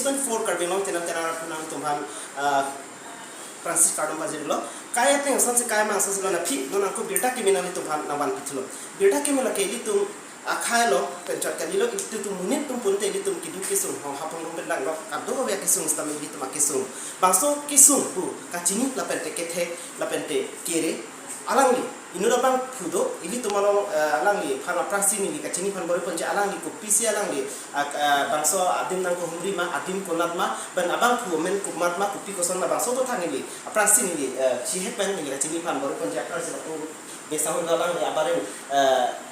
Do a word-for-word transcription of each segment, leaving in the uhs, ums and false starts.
Twenty-four Karbi Anglong Channel channel aphan nangtum aphan, ah, aphrangsi kardom pajirlo. Kai ateng asonsi kai mang asonsi lonang aphi, non angko birta kimi nanglitum aphan nangvan pithulo. Birta kimi lake ilitum akhai lo, pen chot kalilo, ilitum monit atum pute ilitum keduk kesung, hong hapong rumpet lang lo, kadokave akesung sitame ilitum akesung. Bangso kesung pu kachini lapen te kethek, lapen te kere, alangli inut abangphu do, ilitum along, eh, alangliphan aphrangsi neli kachini aphan bor-iponji, alangli kopisi alangli, ah, ah, bangso adim nangkehumri ma, adim konat ma, pen abangphu amen komat ma, kopi koson ma, bangso aputhak neli aphrangsi neli, eh, chihek pen neli kachini aphan bor-iponji, aphrangsi lapu besa hon alangli abarim, eh,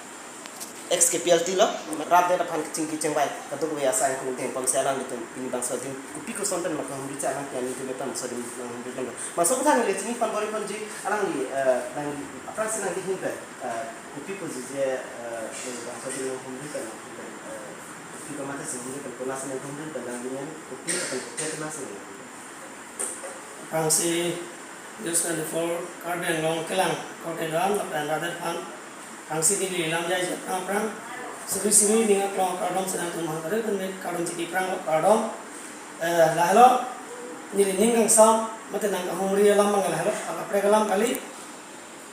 ex K P L T lo, rat det aphan kachingki chingvai, kadokave asai angkung dengponsi alanglitum pini bangso adim kopi koson pen ma kehumri si alang pian ilitum pen bangso adim nang humri pen. Bangso aputhak neli kachini aphan bor-iponji, alangli, eh, nang aphrangsi nangkehin pen, eh, kopi puji je, eh, bangso adim nang humri pen, eh, kopi komat si humri pen, konatsi nang humri pen, nangli pen kopi pen kopi konatsi nang humri pen. Aphrangsi News twenty-four Karbi Anglong kelang korte do-an lapen rat det aphan aphrangsi neli lam jai jai aphrang aphrang suri suri ning aklong kardom si nangtum aphan kardom, kardom chiti aphrang kardom. Eh, lahelo neli ning kangsam mate nangkehumri alam abang lahelo, akaprek alam kali.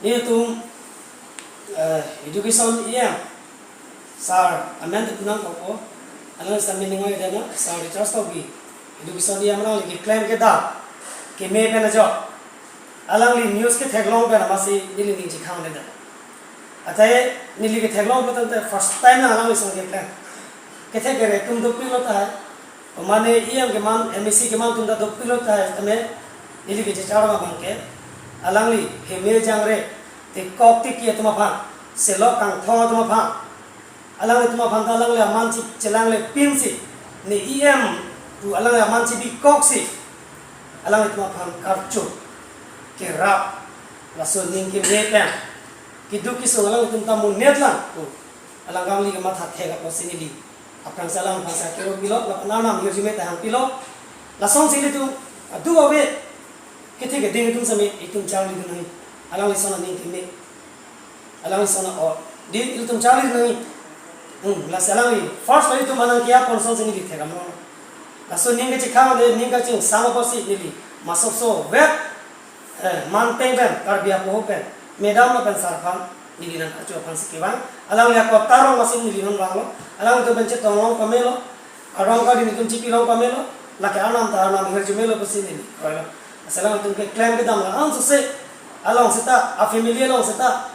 Nelitum, eh, education E M sir amen te punang koko, alang sitame ning oi dena, sir Richard Tokbi, education E M alangli keklem kedam keme pen ajok, alangli news ketheklong pen amatsi neli ning chikhang deda. Athe neli ketheklong pulote first time nang alangli ason keklem. Kethek kere atum dopiklo tahai. Mane E M keman, M A C keman atum ta dopiklo tahai tame, neli kechechar abang ke, alangli heme jangre, tekok teki atum aphan, selok kangthong atum aphan, alanglitum aphan ta alangli aman si chelangle pinsi, ne E M pu alangli aman si bikoksi, alanglitum aphan karcho, kerap, laso aning keme pen keduk kesung alanglitum ta monit lang pu alang agamli kematha thek apotsi neli aphrangsi alang aphan sa kero pilo, lapen Arnam ahirjume ta hang pilo. Lasonsi ilitum adu ave kethek keding atum sitame itum charlidun nangji. Alangli ason aning keme, alangli ason a-or, di ilitum charlidun nangji. Hmm, lasi alangli first lo itum anang kiya pon asonsi neli thek amlo. Laso aning kachikhang de, aning kachingsam apotsi neli masokso vet, eh, man peng pen, Karbi apoho pen, madam lapen sir aphan neli nangkarcho aphansi kevang. Alangli akotar rong amatsi neli nangvanglo. Alanglitum pen chetong long pamelo, arong kali nelitum chipi long pamelo, lake Arnam ta Arnam ahirjume lo pusi neli kroilo. Lasi alangtum keklem kedam la-an sose, along seta, a family along seta,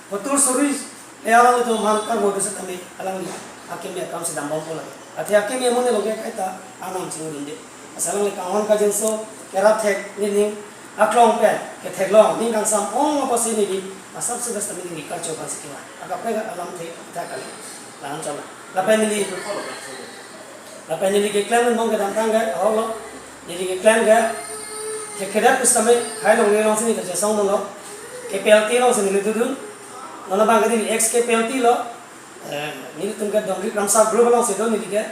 hotur suri le alanglitum aphan karbo do setame alangli akeme akam si dambompo lake. Athe akeme amonit lo ke kaita Arnam chingdunde. Lasi alangli kanghon kangjinso kerap thek neli ning aklong pen ketheklong ning kangsam ong apotsi neli asap se das tame neli karcho aphansi kevang. Akaprek alam thek thak kali. Lahan chola. Lapen neli, lapen neli keklem nong kedamtang ke ahok lo. Neli keklem ke, ke kedat pusitame hai longle alongsi neli kachesong dunlo. K P L T alongsi neli dodun. Non abang ke neli ex K P L T lo. Eh, nelitum ke Dongri Ramsa group alongsi do neli ke.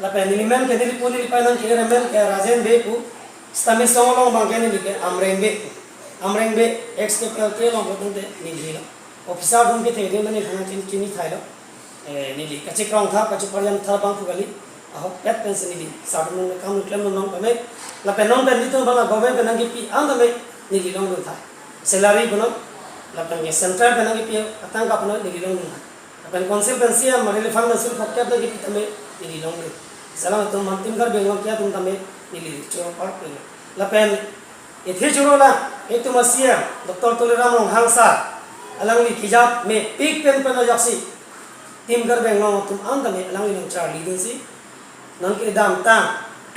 Lapen neli men ke neli pu neli pai nang ke men ke Rajen Bey pu. Sitame song along abang ke neli ke Amreng Bey pu. Amreng Bey ex K P L T along pu tangte neli lo. Officer atum kethek keding mane hana chini, chinithailo. Eh, neli kachekrong tha, kacheparjam tha abangphu kali. Ahokpet pensi neli sir atum nangkam klem nong pame. Lapen non pen nelitum abang government pen nangkepi an tame neli longdun tha. Salary punon, lapen ke central pen nangkepi atangka punon neli longdun tha. Lapen council pen C M, Relief Fund pen sul phokep nangkepi tame neli longdun. Lasi alangtum Team Karbi Anglong ke atum tame neli choro parpelo. Lapen ithi choro la, itum a C M, Doctor Tuliram Ronghang sir, alangli kejap mepik pen pen ajoksi Team Karbi Anglong atum an tame alangli nangcharlidunsi, nangkedamtang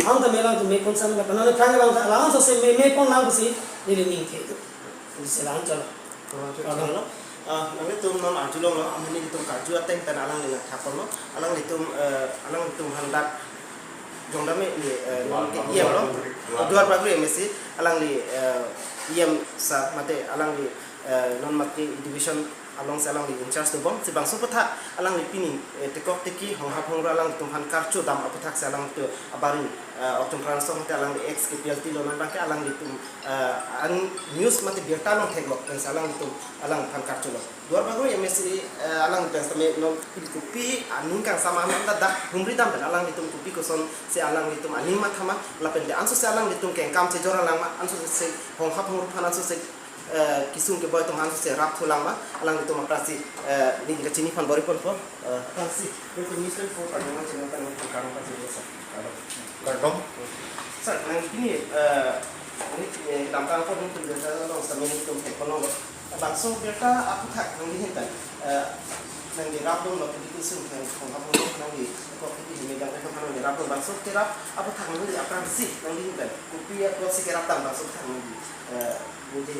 an tame alangtum me concern lapen nangthan abang ta alang sose me, me pon nang pusi neli ningthe do. Neli selang cholo. Pardon. Ah, nanglitum non arjulonglo, amen nelitum karju ateng pen alangli nangthapon lo, alanglitum, eh, alanglitum handak jongdam me ni, eh, non ke E M lo, Duar Bagori M A C, alangli, eh, E M sir mate alangli, eh, non mate education alongsi alangli in charge dobom, si bangso aputhak alangli pini, eh, tekok teki honghap hongro alangtum aphan karcho dam aputhak si alangtum abarim Eh, Okchom Kharasong te alangli ex K P L T lo, non abangke alanglitum, eh, an news mate birta along theklok, pensi alanglitum alangphan karchulo. Duarbagori M A C, eh, alang pen sitame non kopi aning kangsam amen ta dak humri dam pen alanglitum kopi kosonsi alanglitum aning mathama, lapen de ansose alanglitum kengkam chejor alang ma, ansose honghap hongruphan ansose, eh, kesung keboi atum ansose rapthulang ma, alanglitum aphrangsi, eh, ning kachiniphan bor-iponpo, eh, aphrangsi, nelitum News twenty-four Karbi Anglong channel pen nelitum kardom pajirlo, sir. Kardom. Kardom. Sir, nangli pini, eh, neli, eh, kedamtang apor nelitum birta along sitame nelitum theklonglo. Bangso birta aphuthak nangli ahin pen, eh, nangli rapdunlo, kedi kesung pen, kong kapu nangli, kok kedi heme dang kong nangli rapdun, bangso kerap aphuthak nangli aphrangsi nangli ahin pen kopi apotsi kerapdam, bangso aphuthak nangli, eh, nangli.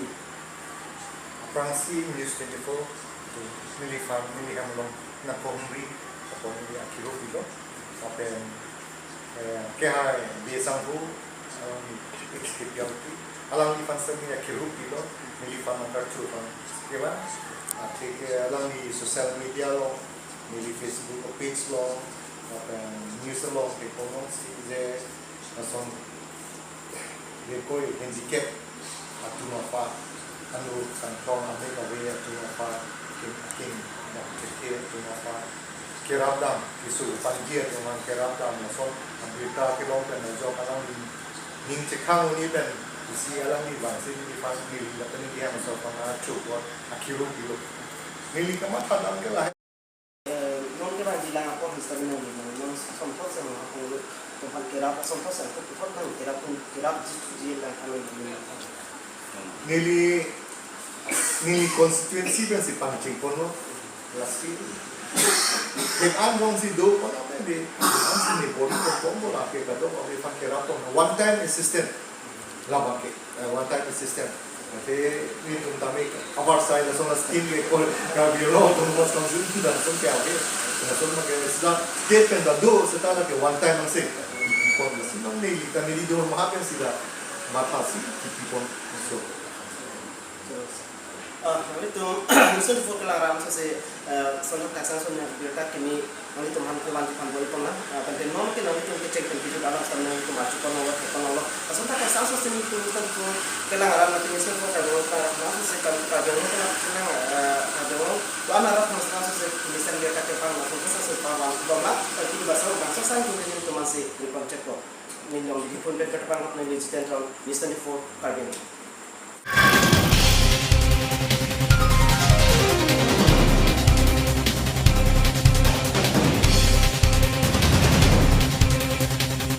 Aphrangsi News twenty-four, to neliphan, neli hem along nangkehumri, apot neli akhiru pilo, lapen, eh, kehai Bey Sangho, alangli ex K P L T, alangliphan sitame akhiru pilo, neliphan nangkarchu aphan. Kevang, athe ke alangli social media along, neli Facebook page along, lapen news along, ke kono si je, lason, je koi handicap atum aphan, anu kangtong ame kave atum aphan, king, king, dak keke atum aphan kerapdam, keso pangji atum aphan kerapdam, lason abirta kelong pen ajok alangli ning chekhang un-e pen, isi alangli vangsi neliphan neli lapen neli hem asor aphan achu apot akhiru pilo. Neli kamathadam ke lahai. Eh, non kevangjilang apor sitame nangli, non asonthot si nang apor lo, atum aphan kerap asonthot si, atum aphan nang kerap, kerapji thuji lang kami nangli. Neli, neli constituency pensi pangcheng ponlo, lasi. Ket an jongsi do pon ame de, ansi ne bor-iponpo, bor-i ke kadokave aphan kerap pon. One time assistance. Labang ke, eh, one time assistance. Athe nelitum tame avarsai lason a-scheme ke kol Karbi Anglong Autonomous Council itu lason ke ave. Lason make sida state pen ta do, seta lake one time angse. Pon lasi nang neli ta neli dorma pen sida mathasi kipi pon. So. Ah, nanglitum News twenty-four kelang arat ansose, eh, Sonjok Thengsang ason birta kimi nanglitum aphan kevan aphan bor-iponlang, ah, pen non ke nanglitum kecheng pen kejut alam sitame nanglitum achu ponlo, thek ponlo. Sonjok Thengsang ansose nelitum News twenty-four kelang arat, nanglitum News twenty-four Karbi Anglong kelang arat ansose, Karbi Anglong kelang, kelang, eh, Karbi Anglong do-an arat ansose nelitum birta kevang, nanglitum ke sase pavang bomlang, tapi di basa bangso sang nanglitum aphansi report chekpo. Neli Longding Phun pen kardom pajirlo, neli Jiten Teron, News twenty-four Karbi Anglong.